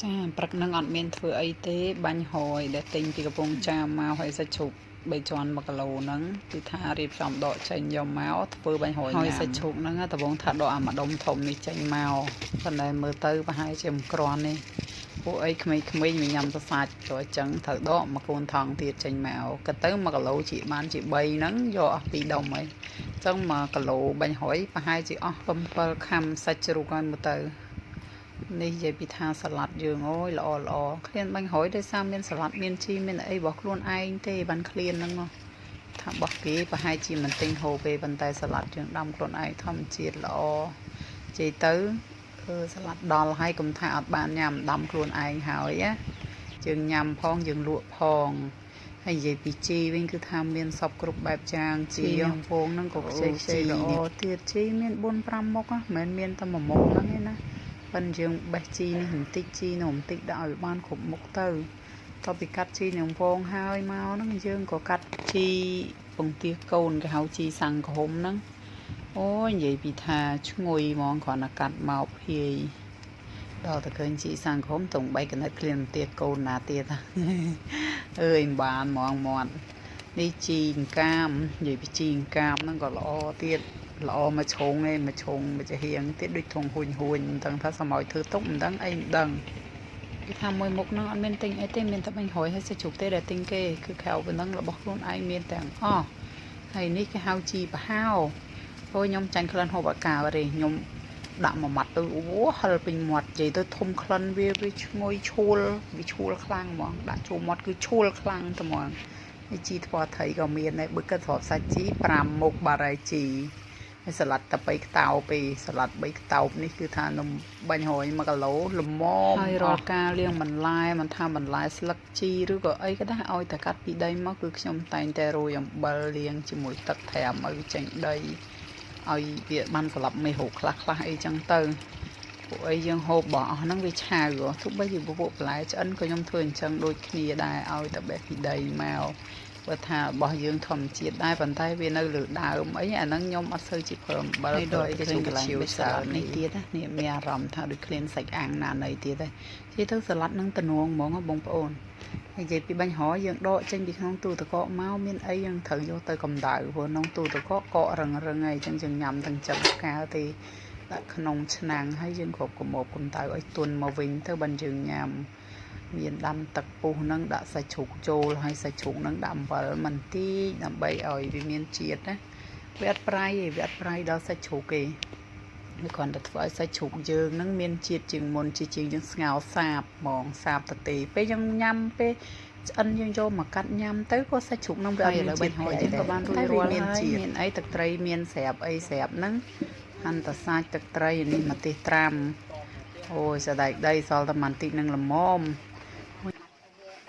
ចាព្រឹកនឹងអត់មានធ្វើអីទេបាញ់ហយដែលទិញពីកំពង់ចាមមកហើយសាច់ជ្រូក3ជាន់1គីឡូហ្នឹងគឺថារៀបចំដកចេញយកមកធ្វើបាញ់ហយញ៉ាំហើយសាច់ជ្រូកហ្នឹងដំបងថាដកអាម្ដុំធំនេះចេញមកប៉ុន្តែមើលទៅប្រហែលជាមិនគ្រាន់ទេពួកអីក្មេងៗមិនញ៉ាំសសាច់ចូលអញ្ចឹងត្រូវដកមកកូនថងទៀតចេញមកគិតទៅ1គីឡូជាបានជា3ហ្នឹងយកអស់2ដុំហើយអញ្ចឹង1គីឡូបាញ់ហយប្រហែលជាអស់7ខាំសាច់ជ្រូកហើយមើលទៅនេះនិយាយពីថាសាឡាត់យើងអូយល្អល្អឃ្លានបាញ់ហយដោយសារមានសាឡាត់មានជីមានអីរបស់ខ្លួនឯងទេបានឃ្លានហ្នឹងថារបស់គេប្រហែលជាមិនទិញហូបទេប៉ុន្តែសាឡាត់យើងដាំខ្លួនឯងធម្មជាតិល្អជ័យទៅសាឡាត់ដល់ហើយកុំថាអត់បានញ៉ាំដាំខ្លួនឯងហើយណាយើងញ៉ាំផងយើងលក់ផងហើយនិយាយពីជីវិញគឺថាមានសពគ្រប់បែបចាងជីកំពងហ្នឹងក៏ខ្ចីខ្ចីល្អទៀតជីមាន4 5មុខមិនមែនមានតែមួយមុខហ្នឹងឯណាប៉ិនយើងបេះជីនេះបន្តិចជីនោះបន្តិចដាក់ឲ្យបានគ្រប់មុខទៅតទៅពីកាត់ជីនឹងពងហើយមកហ្នឹងយើងក៏កាត់ជីពងទាកូនគេហៅជីសាំងក្រហមហ្នឹងអូយនិយាយពីថាឈ្ងុយហ្មងគ្រាន់តែកាត់មកភាយដល់តែឃើញជីសាំងក្រហមតុងបីកណិតឃ្លានទាកូនណាទៀតអើយមិនបានហ្មងមាត់នេះជីអង្កាមនិយាយពីជីអង្កាមហ្នឹងក៏ល្អទៀតល្អមកឆុងឯងមកឆុងមកចាហៀងទៀតដូចធុងហួញហួញមិនដឹងថាសមោយធ្វើទុកមិនដឹងអីមិនដឹងគេថាមួយមុខហ្នឹងអត់មានទិញអីទេមានតែបាញ់រយហើយសាច់ជ្រូកទេដែលទិញគេគឺក្រៅពីហ្នឹងរបស់ខ្លួនឯងមានទាំងអស់ហើយនេះគេហៅជីប្រហោអូយខ្ញុំចាញ់ក្លិនហូបអាកាទេខ្ញុំដាក់មួយម៉ាត់ទៅអូហិលពេញមាត់និយាយទៅធំក្លិនវាវាឈ្ងុយឈួលវាឈួលខ្លាំងហ្មងដាក់ចូលមាត់គឺឈួលខ្លាំងតែហ្មងនេះជីថ្ពាល់ថៃក៏មានដែរបើគិតស្របសាច់ជី5មុខបារ៉ៃជីហើយសាឡាត់តាប៉ៃខ្តោពីសាឡាត់3ខ្តោបនេះគឺថានំបាញ់រយ1គីឡូល្មមហើយរាល់ការលាងបន្លែមិនថាបន្លែស្លឹកជីឬក៏អីក៏ដែរឲ្យតែកាត់ពីដីមកគឺខ្ញុំតែងតែរោយអំបិលលាងជាមួយទឹកត្រាំឲ្យវាចេញដីឲ្យវាបានស្លាប់មេរោគខ្លះខ្លះអីចឹងទៅពួកអីយើងហូបបោះអស់ហ្នឹងវាឆៅទោះបីជាពពួកបន្លែឆ្អិនក៏ខ្ញុំធ្វើអញ្ចឹងដូចគ្នាដែរឲ្យតែបេះពីដីមកបើថារបស់យើងធម្មជាតិដែរប៉ុន្តែវានៅលើដើមអីអាហ្នឹងខ្ញុំអត់សូវជាប្រើអំបិលប្រើអីគេជូរឈៀវសាឡាត់នេះទៀតណានេះមានអារម្មណ៍ថាដូចឃ្លានសាច់អាំងណាណីទៀតដែរនិយាយទៅសាឡាត់នឹងតំណងហ្មងបងប្អូននិយាយពីបាញ់រយយើងដកចេញពីក្នុងទូទឹកកកមកមានអីយើងត្រូវយកទៅកម្ដៅព្រោះក្នុងទូទឹកកកកករឹងរឹងហើយអញ្ចឹងយើងញ៉ាំទាំងចិត្តផ្កាទេដាក់ក្នុងឆ្នាំងហើយយើងគ្រាប់កម្របកម្ដៅឲ្យទន់មកវិញទៅបានយើងញ៉ាំមានដាំទឹកពុះនឹងដាក់សាច់ជ្រូកចូលហើយសាច់ជ្រូកនឹងដាក់អំបិលបន្តិចដើម្បីឲ្យវាមានជាតិណាវាអត់ប្រៃទេវាអត់ប្រៃដល់សាច់ជ្រូកទេវាគ្រាន់តែធ្វើឲ្យសាច់ជ្រូកយើងនឹងមានជាតិជាងមុនជាជាងយើងស្ងោរសាបហ្មងសាបតទេពេលយើងញ៉ាំពេលឆ្អិនយើងយកមកកាត់ញ៉ាំទៅក៏សាច់ជ្រូកនឹងវាអត់មានជាតិហើយយើងក៏បានរួចរាល់ហើយមានអីទឹកត្រីមានស្រាប់អីស្រាប់ហ្នឹងហាន់តសាច់ទឹកត្រីនេះម្ទេសត្រាំអូយសដែកដីសល់តែបន្តិចនឹងល្មម